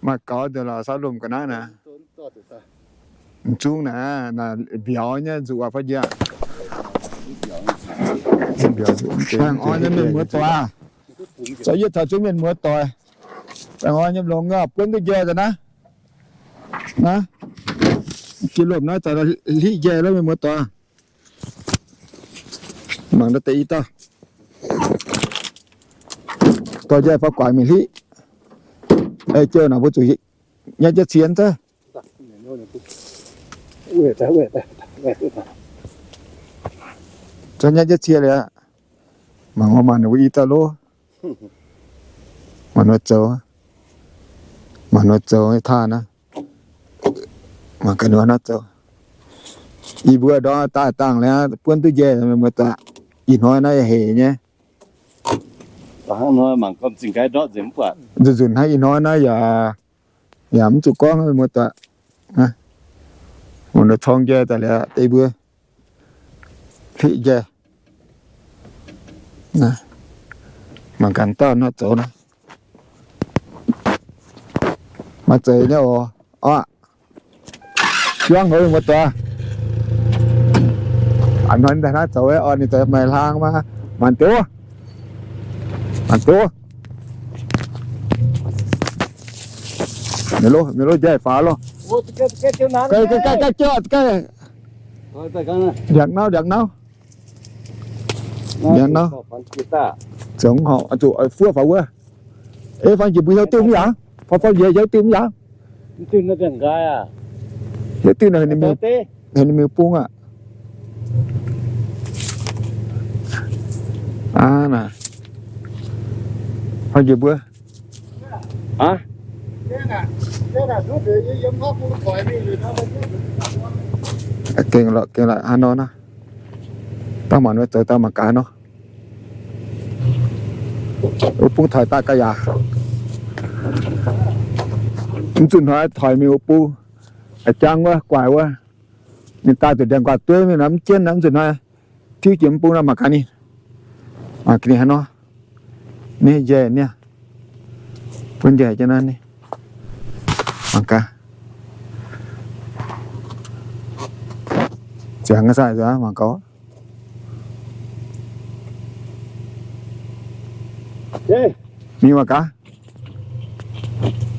Maaih gaux deix lorqc, saav lomh ga'naaiv naaic. M'zung naaic, naaic mbiauz nyei nzuqc aqv fai njiec. Baengh orn nyei mienh muoz doic, zoux yie taux zunv mienh muoz doic. Baengh orn nyei longx aqv, buonv duqv njaih daaih naaiv. Naaiv, jiex lomh naaiv zaux hliqv njaih lorqc mienh muoz doic. Mangc ndau deix i dauh. Dorh njaih faaux guaix mingh hliqv. Ei jiouh naaic mbuo zuqc nyaiv jienv cie zouv. Zouv nyaiv jienv cie liuz aqv. Mangc wuov maanc ninh mbuo i dauh loh. Maanc nor zoux, maanc nor zoux taaih naaiv. Mangc gaax nor zoux. Yie mbuo ndorm daaih dangh liuz buonv duqv njaih mienh muoz doic. Ih hnoi naaiv yaac hec nyei. Nzunc nzunc hnangv ih hnoi naaiv yaac, yaac mv zuqc gorngv mienh muoz doic. Mangc nor corng njaih daaih liuz deix mbuo hliqv njaih. Mangc gaax dauh nor zoux nor. Maaih zeiz nyei oc. Aqv, juangv houv mienh muoz doic. A'hnoi daaih naaiv zoux orn ninh zoux maaih hlang maah. Maanc doz, maanc doz. Mienh loh, mienh loh njaih faaux loh. Gaiv, gaiv, gaiv, gaiv, gaiv. Ndiangx nauv, ndiangx nauv. Ndiangx nauv. Zoux horpc zuqc fuov faaux wuov. Ei, fang jiex mbuo hiuv diuh mv yaac, fang, fang jiex hiuv diuh mv yaac. Hiuv diuh naaic heuc ninh mingh bung aqv. Aa, naaic, fang jiex mbuo. Gengh lorqc, gengh lorqc, haaix nor naaiv. Dangh maanc nor zoux daaih mangc gaax nor. Wuov bung taaih daaih ga'yaah. Mv zuqc hnoi taaih mingh wuov bung, a'jang wuov, guaix wuov. Ninh daaih zuqc ndiangx-guaax dueiv mingh nor mv jienv nor, mv zuqc hnoi tiuv jiex mv bung nor mangc gaax ninh. Mangc gaax ninh haaix nor. Ninh njaih niaa. Buonv njaih jienv naaiv ninh. Mangc gaax. Ziangx sai mangc gaax. Mingh mangc gaax.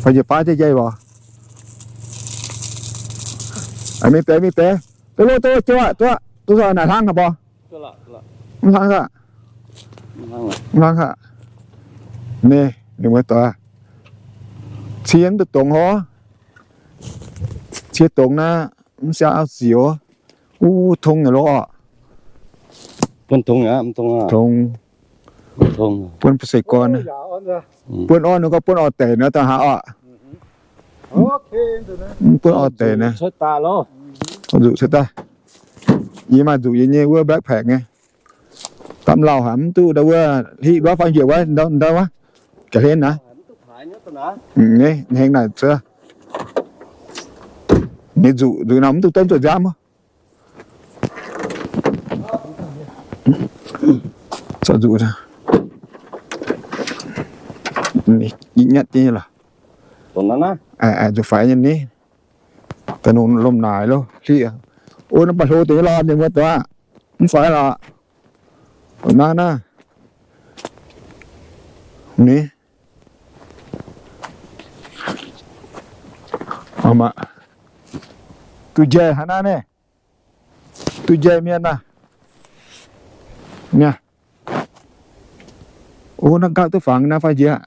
Fai njiec baav jienv njaih mborqc. Mingh deix, mingh deix. Duqv loh, duqv loh, jiouv aqv, duqv, duqv naaic hlang haic mborqc. Mv hlang aqv. Mv hlang aqv. Ninh, ninh mbuo doic. Cie mv duqv dongz hov. Cie dongz naaiv mv siang auv sic oc. Wuov tong nyei loh oc. Buonv tong aqv, mv tong aqv. Tong. Buonv seix gorn. Buonv orn nor gorngv buonv orv deic nor daaih haaix oc. Mv buonv orv deic naaiv. Nzuqc cuotv daaih. Yie maaih nzuqc yie nyei wuov backpack nyei. Dapv lauh haic mv duqv ndau wuov hiv nduov fai njiec wuov ndau wuov. Ga'hlen naaiv. Heng naaic cuotv. Ninh nzuqc nzuqc nor mv duqv donv zuqc nziaamv. Nzuqc nyatv nyei lorqc. Nzuqc faix nyei ni. Daaih nongx lomh naaic loh, hlieqv. O, naaiv baac hlo deix nyei lorqc, mienh muoz doic. Mv faix lorqc. Naaiv naaiv. Ni. Duqv njaih hnangv naaiv naaiv. Duqv njaih mienh naaiv. Niaa. O, naaiv nqaapv duqv fangx naaiv fai njiec.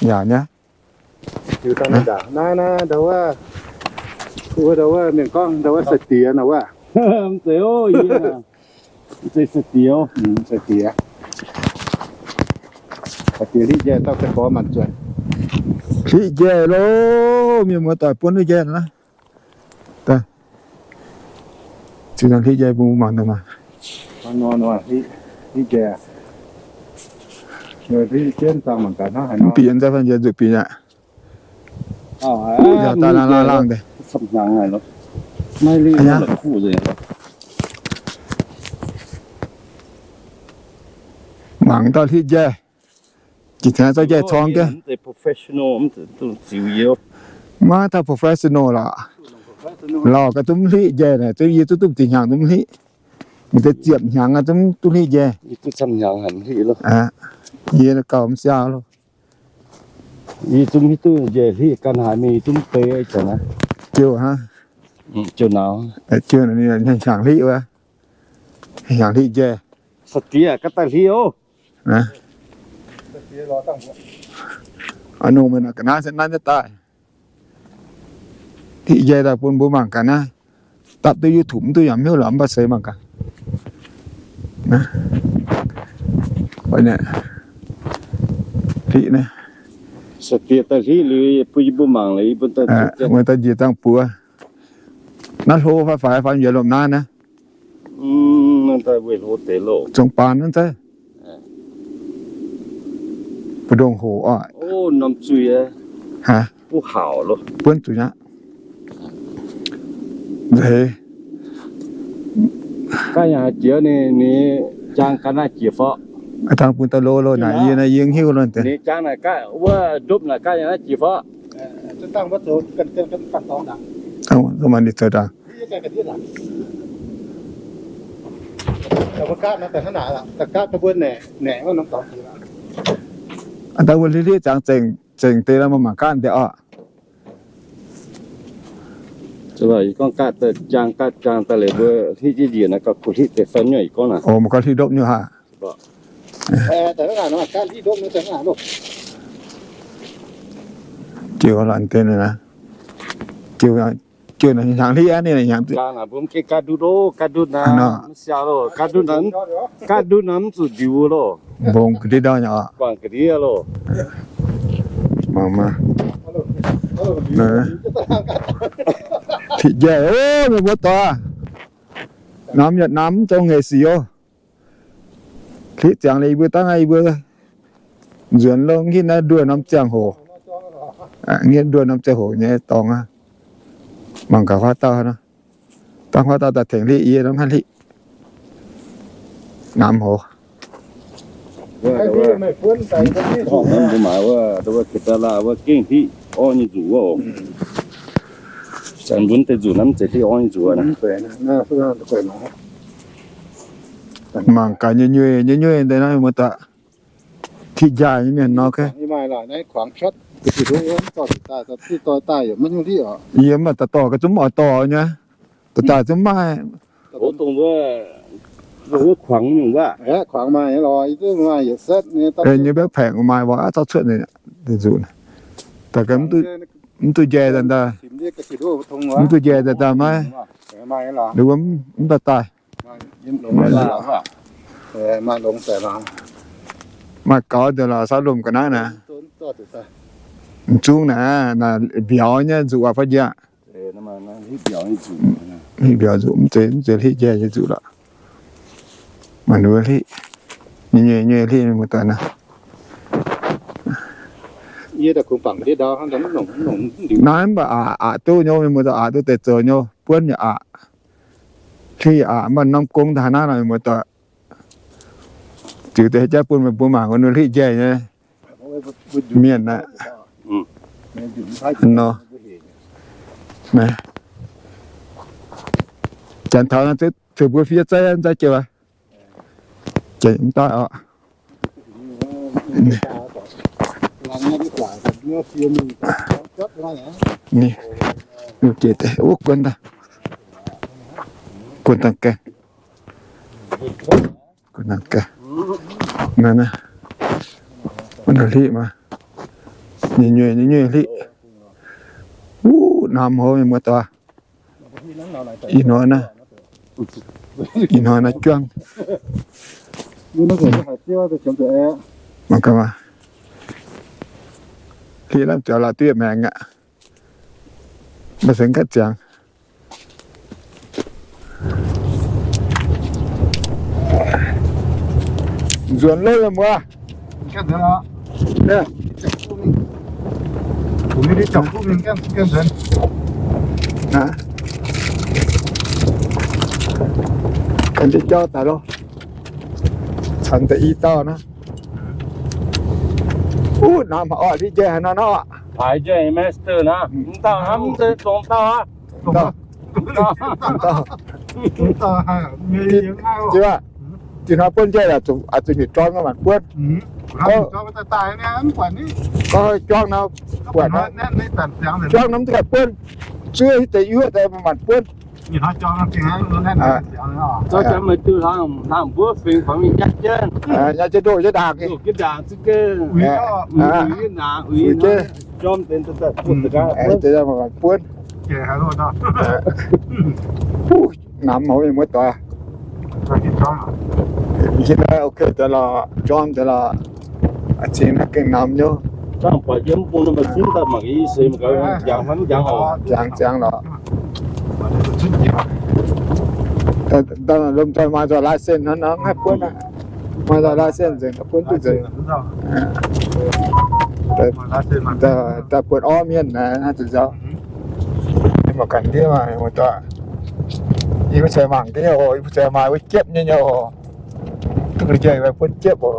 Yaac niaa. Naaiv, naaiv ndau wuov, ndau wuov mienh gorngv ndau wuov sai-diex nor wuov. Mv zeiz, mv zeiz sai-diex, sai-diex. Sai-diex hliqv njaih dauh sai-gorx maanc zuonc. Hliqv njaih loh, mienh muoz doic buonv duqv njaih naaiv. Zinh hliqv njaih bun mangc daaih maah. Mv bieqc nzai fai nzai nzuqc bieqc aqv. Yaac daaih laangh laangh deix. Maiv liuz la'kuqv nzengc. Mangc dauh hlitv njaih. Jiex tengx zorqv njaih corng jienv. Maiv taux professional lorqc. Lauh gaax zungv hlitv njaih naaic, zungv yie zungv duqv deix hnyangx zungv hlitv. Mv deix ziepc hnyangx zungv duqv hlitv njaih. Yie gauh mv siau loh. Yie zungv hiuv duqv njaih hlitv gan haaix mingh, yie zungv bei ih zanc naaiv. Jiouv hnangv. Jiouv naaic ninh hnyangx hlitv wuov. Hnyangx hlitv njaih. Sa-diex gaax daaih hlitv oc. Aa, nongh meih naaic ga'naaiv se naaiv nyei daaih. Hlitv njaih daaih bun mbuo mangc gaax naaiv. Dapv duqv YouTube mv duqv yaac mv hiuv lorqc, mv baac seix mangc gaax. Hlitv naaiv. Sa-diex daaih hlitv liuz bun yie mbuo mangc liuz yie mbuo daaih njiec dangh buoz. Naaiv hlo fai faix faix yaac lomh naaiv naaiv. Zong baan naaiv zeiv. Mbu'ndongx hoc oc. Buonv zuqc nyaqv. Nzeix. Dangh bun daaih lo lo naaic yie naaiv yie hiuv lo deix. Dangh, maaih ninh zoux dangh. Aa, dangh mbuo hlitv hlitv ziangx zengc, zengc deix lorqc, mbuo mangc gaatv deix oc. Yie gorngv gaatv jaang, gaatv jaang daaih liuz mbuo hlitv jienv njiec naaiv gauh kuh hlitv deix fai nyei, yie gorngv naaic. O, mbuo gauh hlitv ndopv nyei haic. Jiouv laanh deix naaic, jiouv, jiouv naaic hnyangx hlitv aqv, ninh hnyangx. Mbuo mv gaatv ndutv oc, gaatv ndutv naaic mv siau loh, gaatv ndutv naaic mv zuqc ndiux loh. Mbong ga'ndiev ndau nyei oc. Guangc ga'ndiev loh. Mangc maah. Hlitv njaih oc, meih mbuo doic. Namx yaac namx mv dongh ngaengc sic oc. Hlitv ziangx liuz yie mbuo dangh yie mbuo nzuonx longx hitv naaiv nduoh norm ziangh hoc. Nduoh norm ziangh hoc nyei dorngx aqv. Mangc gaax huaav dauh, dangh huaav dauh daaih tengx hlitv, yie mv haih hlitv. Namx hoc. Mbuo maaiz wuov, wuov Kentala wuov gengh hlitv orv nyei nzuqc wuov oc. Zanc mbuo deix nzuqc naaiv mv zeiz hlitv orv nyei nzuqc naaiv. Mangc gaax nyei nyueih, nyei nyueih deix naaiv muoz-doic. Hlitv njaih nyei mienh nor, yie mv baac daaih dorh ga'zunv oix dorh nyei. Daaih daaih zungv maaih. Nyei mbiaauv paengc maaih mbuo aqv, zorqv cuotv nzuqc. Daaih ga'mv duqv njaih daaih, mv duqv njaih daaih daaih maiv. Mv baac daaih maaih gaux deix lorqc, saav lomh ga'naaiv naaic. M'zung naaic, naaic mbiauz nyei nzuqc aqv fai njiec. Hlitv mbiauz nzuqc, mv zeiz, mv zeiz hlitv njaih nyei nzuqc lorqc. Maaih nduov hlitv, nyei nyei hlitv mienh muoz-doic naaiv. Naaiv mv baac aqc, aqc duqv nyei, mienh muoz-doic, aqc duqv deix zoux nyei, buonv nyei aqc. Hlitv aqc, mv baac norm gong daaih haaix naaiv nor, mienh muoz-doic. Ziux deix jaav bun meih mbuo mangc, nduov hlitv njaih nyei mienh aqv. Nor, janx taux naaiv ziouc mbuo fiev zeiv, zeiv jienv, janx mv daaih oc. Wuov guon daaih, guon dangh gaengh, guon dangh gaengh. Naaiv, naaiv hlitv maah, nyei nyueih, nyei nyueih hlitv. Wuov, namx hov mienh muoz-doic. Ih hnoi naaiv, ih hnoi naaiv juangv. Mangc gaax maah, hlitv lamh ziangx lorqc, duqv yietc maengx aqv. Maiv zeiz gaatv ziangx. Nzuonx lov yiem wuov. Gan jienv jauv daaih loh. Taux da'yietv dauh naaiv. Uv, namx orqc, ndiev njaih haaix nor nor. Haaix njaih master naaiv? Mv dauh hnamv mv zeiz zongh dauh aqv. Jienv aqv, diuh hnoi buonv njaih laaix, zuqc njiec jorm nor maanc buonv. Gorngv jorm nor, buatc nor, jorm nor mv gaengh buonv, zuov hitv deix yuoqv daaih maanc buonv. Nyei jienv ndoh jienv ndaangc, uix jienv, maanc buonv. Namx mouc mienh muoz doic. Hienv naaiv ok deix lorqc, jorm deix lorqc. Zingx naaiv gengh namx nyei. Jangx ziangx lorqc. Lomh nzoih maaih nzoih license hnangv naaiv buonv aqv. Maaih nzoih license nzengc, buonv duqv nzengc. Daaih buatc orv mienh naaiv zuqc nzauh. Mangc gaax ndiev, muoz-doic. Yie mbuo ceix mangc ndiev oc, yie mbuo ceix maaih wuov jiepv nyei nyei oc. Duqv njaih buonv jiepv oc.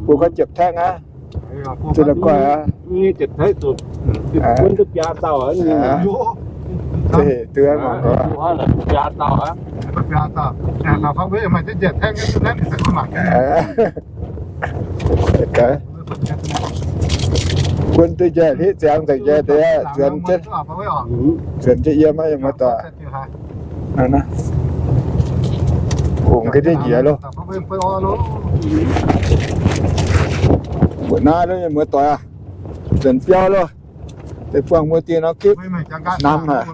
Buo gorngv jiepv taekv aqv. Zinh la'guaih aqv. Duqv mangc gaax. Buonv duqv njaih hitv ziangx nzengc njaih deix, nzuonx jienv, nzuonx jienv yiem maiv yiem muoz-doic. Ungx ga'ndiev njiec loh. Mbuo naaiv loh mienh muoz-doic aac, nzuonx biauv loh. Deix buangh mbuo dieh norm gipv namx haic.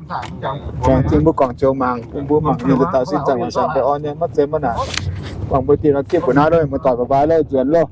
Zinh mbuo guangc joux mangc, bun mbuo mangc mienh deix dauh sieqv zaangc sangx deix orn nyei maiv zeiz maiv naaic. Buangh mbuo dieh norm gipv mbuo naaiv loh mienh muoz-doic, bye bye loh, nzuonx loh.